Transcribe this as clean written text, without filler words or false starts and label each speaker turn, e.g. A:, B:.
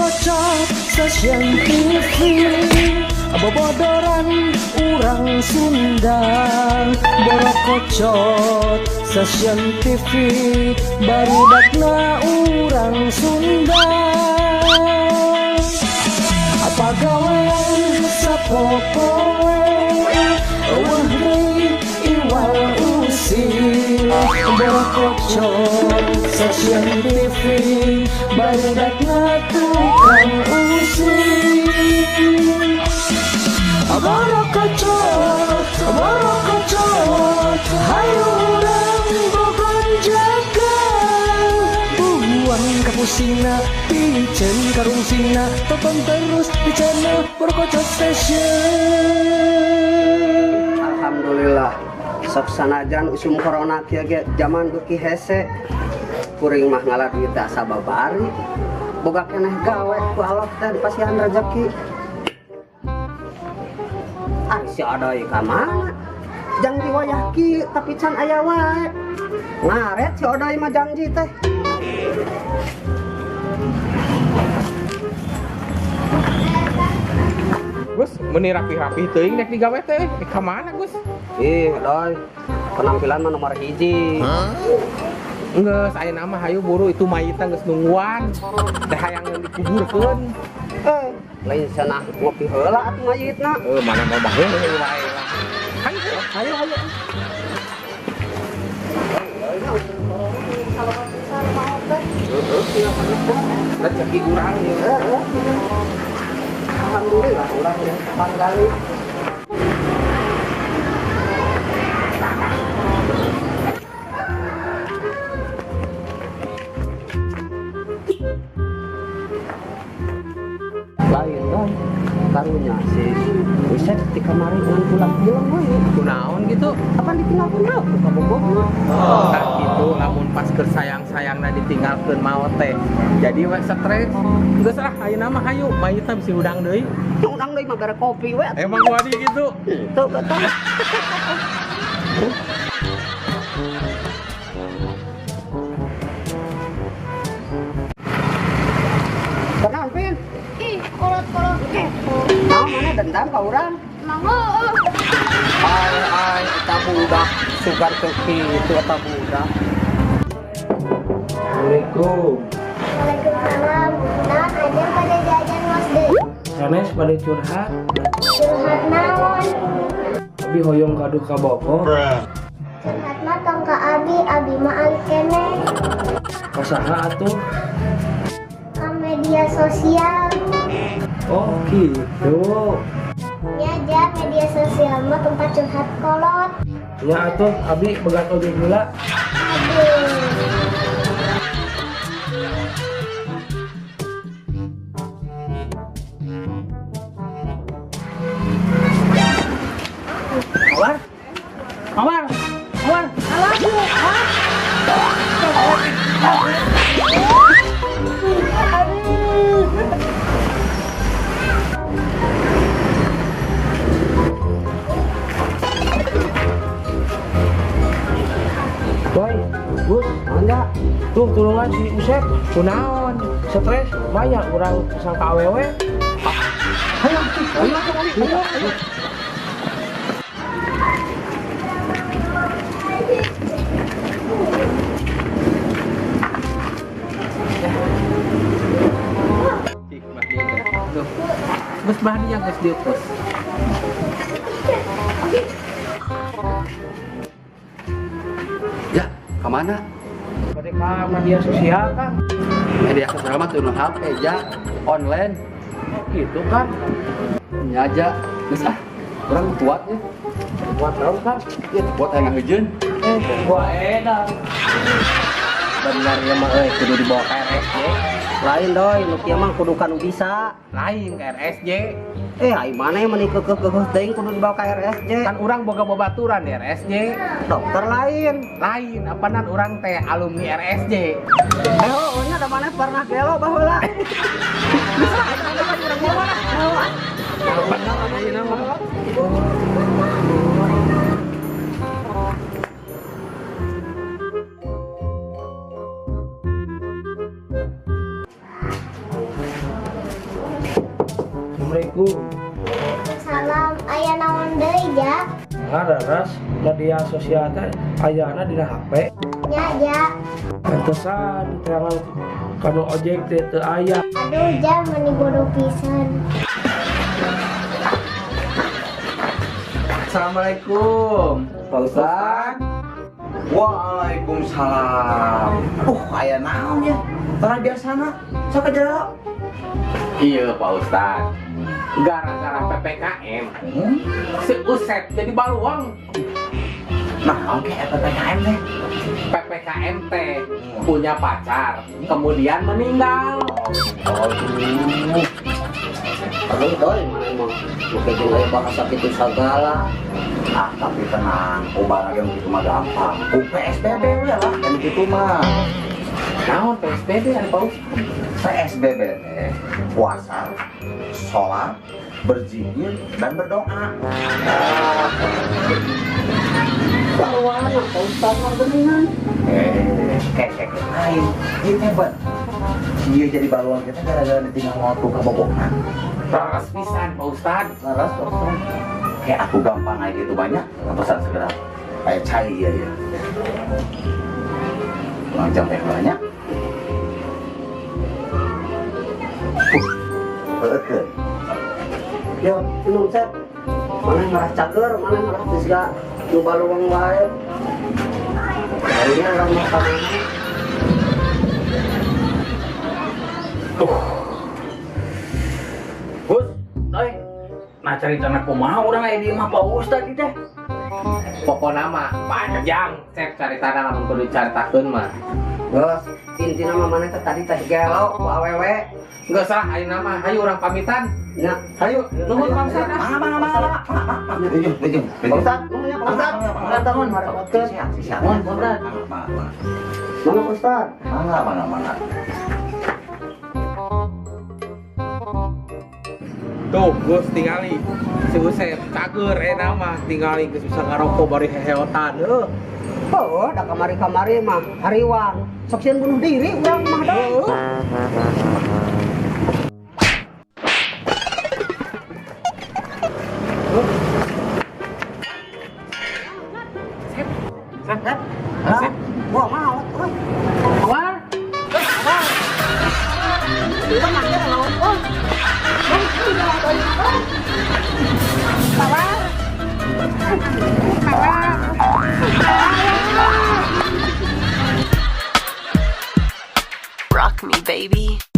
A: Borokocot Stasiun TV, bobodoran urang Sunda. Borokocot Stasiun TV, barudakna urang Sunda. Pagawean sapopoe, euweuh deui iwal usil. Borokocot Stasiun TV, barudakna tukang usil. Borokocot, borokocot, hayu urang bogonjakan. Buang kapusina, piceun karungsina, tonton terus di channel Borokocot Station.
B: Alhamdulillah, sok sanajan usum corona kieu ge zaman beuki hese. Kuring mah ngala duit teh asa babari. Boga keneh gawe ku Allah teh dipasihan rezeki. Ari si Adoy ka mana? Janji wayah kieu tapi can aya wae. Ngaret si Odoy mah janji teh.
C: Gus, meni rapi-rapi teuing nek digawe teh. Ka mana, Gus?
B: Ih, Doy. Penampilan mah nomor hiji.
C: Geus, ayeuna mah hayu buru itu mayitna geus nungguan. Teh hayang dikuburkeun.
B: Eh, lain cenah ngopi heula atuh mayitna.
C: Mana mau baheula wae lah. Hayu,
B: hayu, hayu.
C: Rezeki urang ieu.
B: Alhamdulillah urang geus panggali. Lain dong, karunya si Usep di kamari ngan pulang film we.
C: Kunaon gitu?
B: Apa ditinggalkeun deui ka Bogor?
C: Tah kitu lamun pas keur sayang-sayangna ditinggalkeun maot teh. Jadi we stres. Geus ah ayeuna mah hayu mayitna bisi hudang deui.
B: Hudang deui mah bere kopi we.
C: Emang wadi gitu.
B: Tuh betul. Tenang, Pin.
D: Ih, kolot-kolot kepo.
B: Nah, mana dendam ka urang?
D: Emang heueuh.
B: Ai ai eta budak sugar teu kitu eta budak.
E: Assalamualaikum.
D: Waalaikumsalam. Naon aja pada jajan was deui?
E: Sanes pada curhat.
D: Curhat naon?
E: Abi hoyong kadu ka Bogor.
D: Curhat mah tong ka abi, abi mah alit keneh.
E: Ka saha atuh?
D: Ka media sosial.
E: Oh gitu.
D: Ya aja media sosial mah tempat curhat kolot.
E: Ya atuh abi begat ojek heula.
D: Aduh.
C: Mawar. Mawar. Mawar. Alah.
E: Boy, Gus,
B: Mangga.
E: Tuh tulungan si Usep.
C: Kunaon?
E: Stres, banyak orang sangka awewe.
C: Hayu, hayu, hayu, hayu. Geus bah dia geus diutus.
F: Ya, ke mana?
E: Bade ka media sosial kan?
F: Media sosial mah tuh HP ja, online.
E: Oh gitu kan?
F: Nya aja. Geus ah, urang kuat ya.
E: Kuat naon kan?
F: Ya kuat aya ngahujeun.
E: Gua edan.
C: Bener ya mah euy kudu dibawa ke RSJ.
B: Lain doi, nu kieu mah kudu kanu bisa.
C: Lain ke RSJ.
B: Ai mana yang meni keukeuh-keukeuh teuing kudu dibawa ke RSJ.
C: Kan urang boga babaturan di RSJ.
B: Dokter lain.
C: Lain, apanan urang teh alumni RSJ.
B: Oh, nya da maneh pernah gelo baheula.
C: Geus lah, ayeuna mah urang bawa lah. Bener ayeuna mah.
D: Ja.
E: Ngadaras media sosial teh ayana dina HP.
D: Nya, Ja.
E: Pantesan teangan kanu ojek teh teu aya.
D: Aduh, Ja, meni bodoh pisan.
C: Assalamualaikum.
B: Pak Ustad.
G: Waalaikumsalam. Aya naon ya? Tara biasana. Sok aja.
C: Iya Pak Ustad. Gara-gara PPKM, si Usep jadi baluang.
G: Nah, oke PPKM teh.
C: PPKM teh punya pacar, kemudian meninggal.
B: Aduh. Aduh, doi, mana emang make jeung aya bahasa kitu sagala.
G: Ah, tapi tenang, obat lagi gitu mah gampang. Ku PSBB we lah, kan gitu mah.
C: Naon PSBB ari Pak Ustad?
G: PSBB teh puasa, sholat, berzikir, dan berdoa.
B: Baluang Pak Ustad mah geuningan.
G: Kayak lain. Ini hebat. Dia jadi baluan kita gara-gara ditinggal waktu kabogohan.
C: Leres pisan Pak Ustad.
G: Leres, Pak Ustad. Kayak aku gampang aja gitu banyak, pesan segera. Kayak cai ya ya. Kurang jam yang banyak. Betul.
B: Yo, minum Sep. Mana ngerah cager, mana ngerah geus nu baluang wae. Akhirnya orang mah kamana.
E: Gus, doi. Nah caritana kumaha urang aya di imah Pak Ustad ieu teh.
C: Pokokna mah panjang Sep caritana lamun kudu dicaritakeun mah.
B: Geus, intina mah maneh teh tadi teh gelo ku awewe.
C: Geus lah ayeuna mah hayu urang pamitan.
B: Nya,
C: Hayu, nuhun Pak Ustad.
G: Mangga, mangga, mangga, mangga, mangga. Ujung, ujung.
B: Pak Ustad, nuhun ya Pak Ustad.
G: Mangga,
B: Nuhun, marepotkeun.
G: Siap, siap.
B: Nuhun, Pak Ustad.
G: Mangga, mangga.
B: Mangga Pak Ustad.
G: Mangga, mangga, mangga.
C: Tuh, Gus tingali. Si Usep cager enak mah tingali geus bisa ngarokok bari heheotan. Heuh.
B: Oh, da kamari-kamari mah hariwang. Sok sieun bunuh diri urang mah da.
C: Sep, Sep, Sep.
B: Gua maot euy.
C: Keluar. Keluar.
B: Tenang ya lawan euy.
H: Rock me, baby.